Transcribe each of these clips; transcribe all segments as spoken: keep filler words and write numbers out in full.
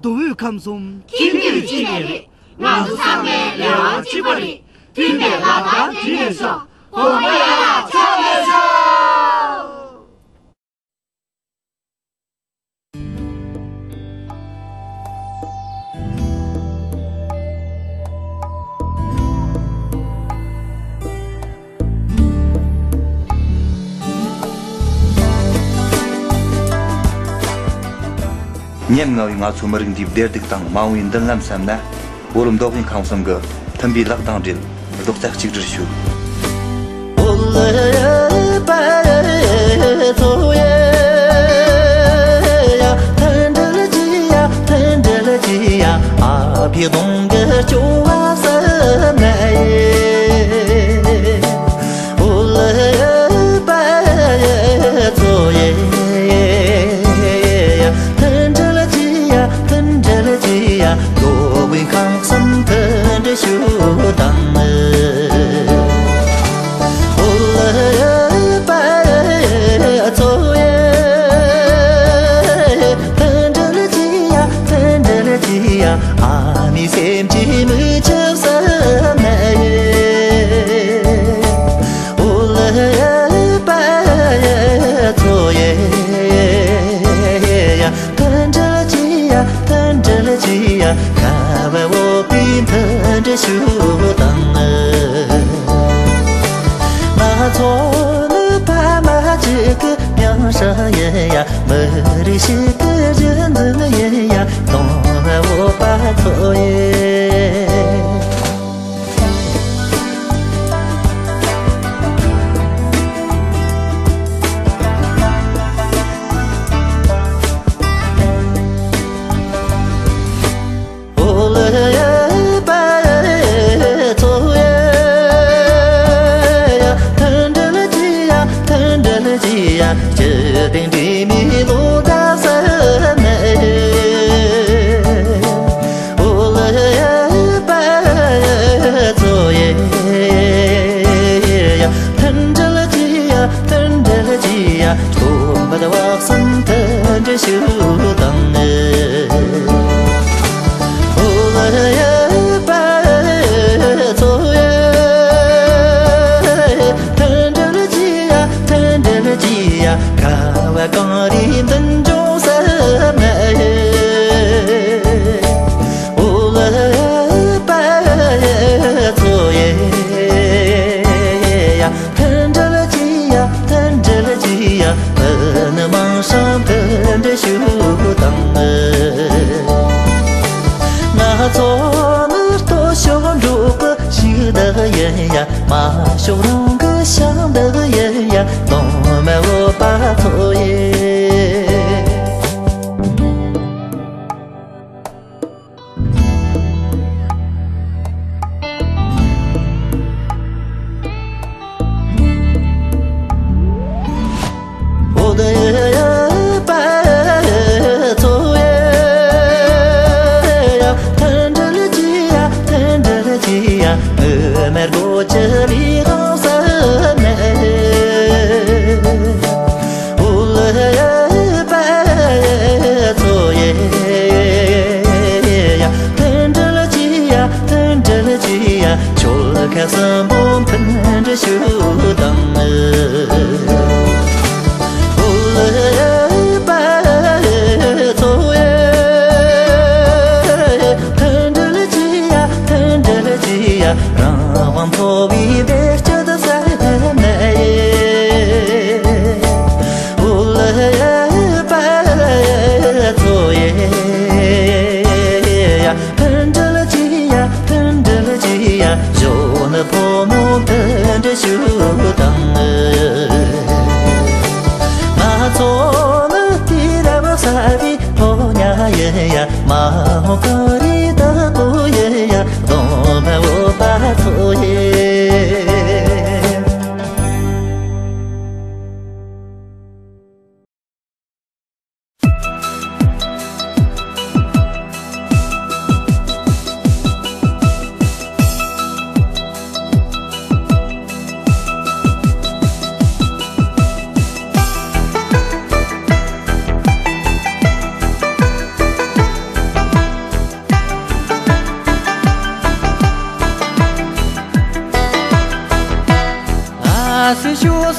མདོ་དབུས་ཁམས་གསུམ་ཁྱིམ་རྒྱུད་གཅིག་ནས་རེད། ང་ཚོ་ཚང་མའི་ལས་དབང་གཅིག་པ་རེད། མཐུན་པའི་ལག་གདང་སྦྲེལ་ནས་ཤོག་གོང་མ་ཡར་ལ་ཕྱག་འཚལ་ཤོག་ཉམ་ང་བའི་ང་ཚོའི་མི་རིགས་འདིའི་བདེ་སྡུག་དང་མ་འོངས་པའི་མདུན་ལམ་བསམ་ན། བོད་མདོ་དབུས་ཁམས་གསུམ་གྱི་མཐུན་པའི་ལག་གདང་སྦྲེལ། རྡོག་རྩ་གཅིག་སྒྲིལ་ཞུ།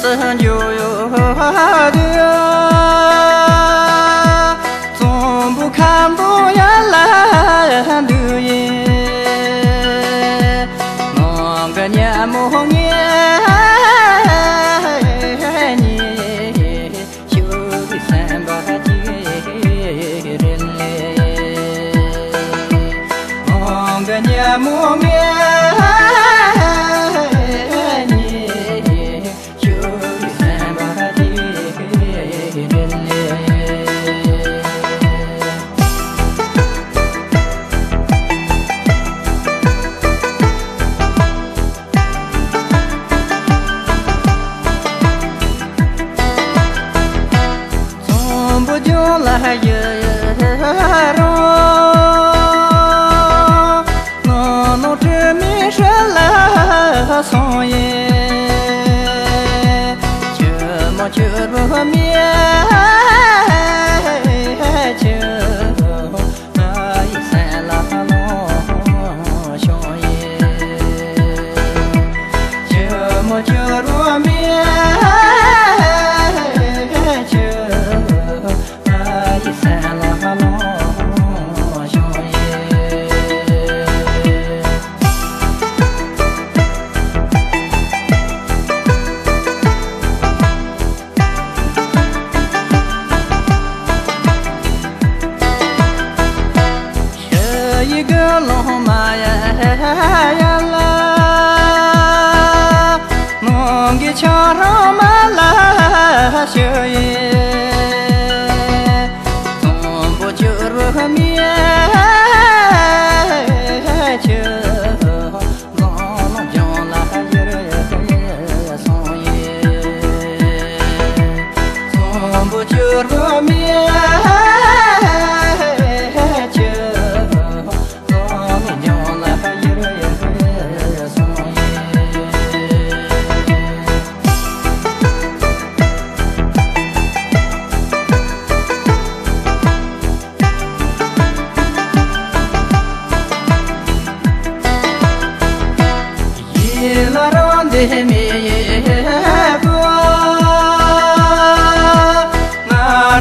འགྱོ་ཡོད་དུས། གཙང་པོ་ཁ་འདོན་ཡར་ལ་འདུག་ཡིན། ནང་གི་ཉ་མོ་ངས་ཉེ་ཤུལ་སེམས་པ་ཅིག་རེད་ལེ། ནང་གི་ཉ་མོ་ངས་ཉེ་ཚོམ་བུ་ལྗོངས་ལ་ཡི་རང་། ནོ་ནོ་དྲི་མེད་ཧྲི་ལ་སོང་ཡི། ཆུ་མོ་ཆུ་རུ་མི་ཆུ། ང་ཡི་སེམས་ལ་ལོང་བྱུང་ཡི། ཆུ་མོ་ཆུ་རུ་མི་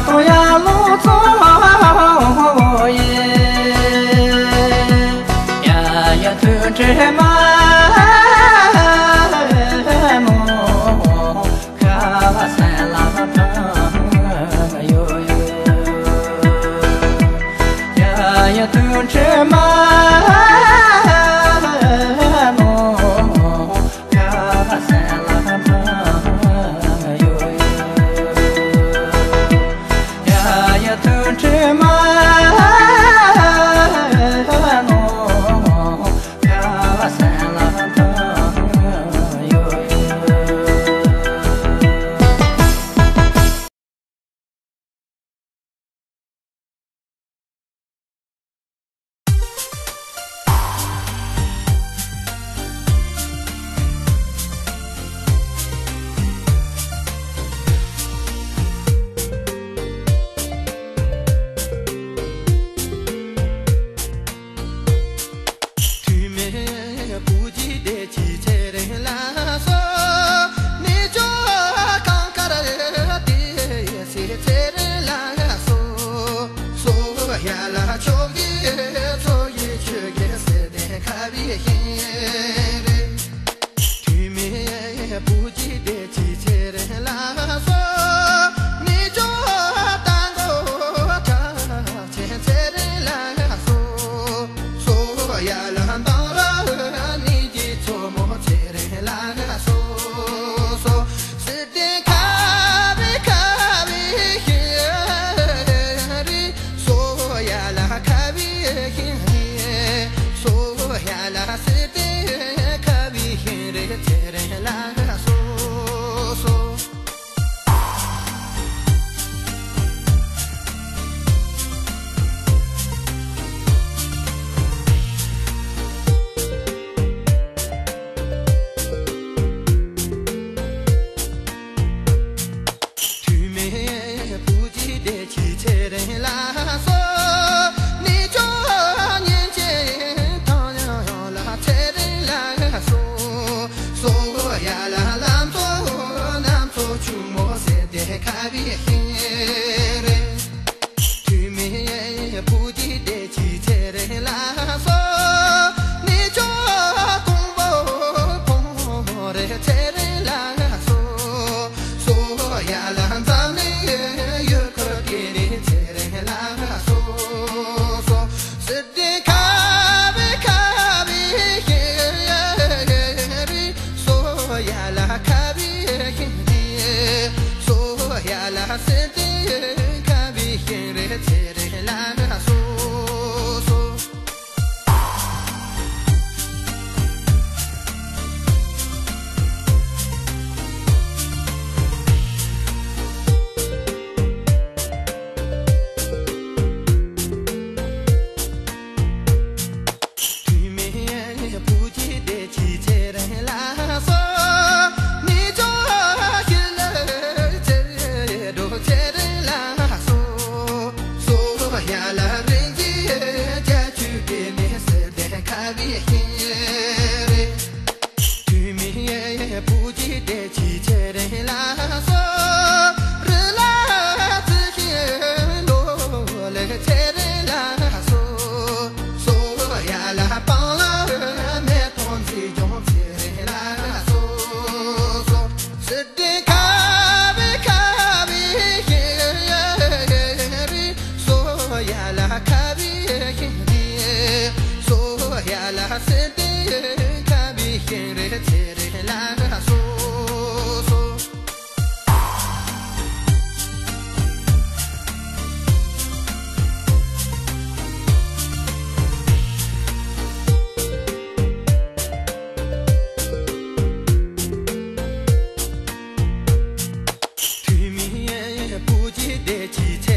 ཆུ། མཐུ་མེད་བུ་གཅིག་བདེ་སྐྱིད་ཚེ་རིང་ལ་སོགས། གནས་མཆོག་ཀོང་པོ་ཁོང་རི་ཚེ་རིང་ལ་སོགས། སོ་ཡ་ལ་འཛམ་གླིང་ཡུལ་འཁོར་སྐྱེ་གནས་ཚེ་རིང་ལ་སོགས། སོ་སི་ཏེ་ཁ་བའི་ཁ་བའི་ཤེས་རིག་སོ་ཡ་ལ་ཁ་བའི་ཤེས་རིག་སོ་ཡ་ལ་སི་ཏེ་ཁ་བའི་ཤེས་རིག་ཚེ་རིང་ལ་སོགས། སོ། མཐུ་མེད་བུ་གཅིག་བདེ་སྐྱིད་ཚེ་རིང་ལ་སོགས། གནས་མཆོག་ཞི་ལུ་ཚེ་འགྲོ་ཚེ་རིང་ལ་སོགས། སོ་ཡ་ལ་རིན་ཆེན་བྱ་ཆུ་སྐྱེ་གནས་སི་ཏེ་ཁ་བའི་ཤེས་རིག་མཐུ་མེད་བུ་གཅིག་བདེ་སྐྱིད་ཚེ་རིང་ལ་སོགས། རི་ལ་རྩི་ཤིང་ལོ་ལེགས་ཚེ་རིང་ལ་སོགས། སོ་ཡ་ལ་སྤང་ལ་མེ་ཏོག་མཛེས་ལྗོངས་ཚེ་རིང་ལ་སོགས། སོ་སི་ཏེ་ཁ་བའི་ཁ་བའི་ཤེས་རིག་སོ་ཡ་ལ་ཁ་བའི་ཤེས་རིག་སོ་ཡ་ལ་སི་ཏེ་ཁ་བའི་ཤེས་རིག་ཚེ་རིང་ལ་སོགས། སོ། མཐུ་མེད་བུ་གཅིག་བདེ་སྐྱིད་ཚེ།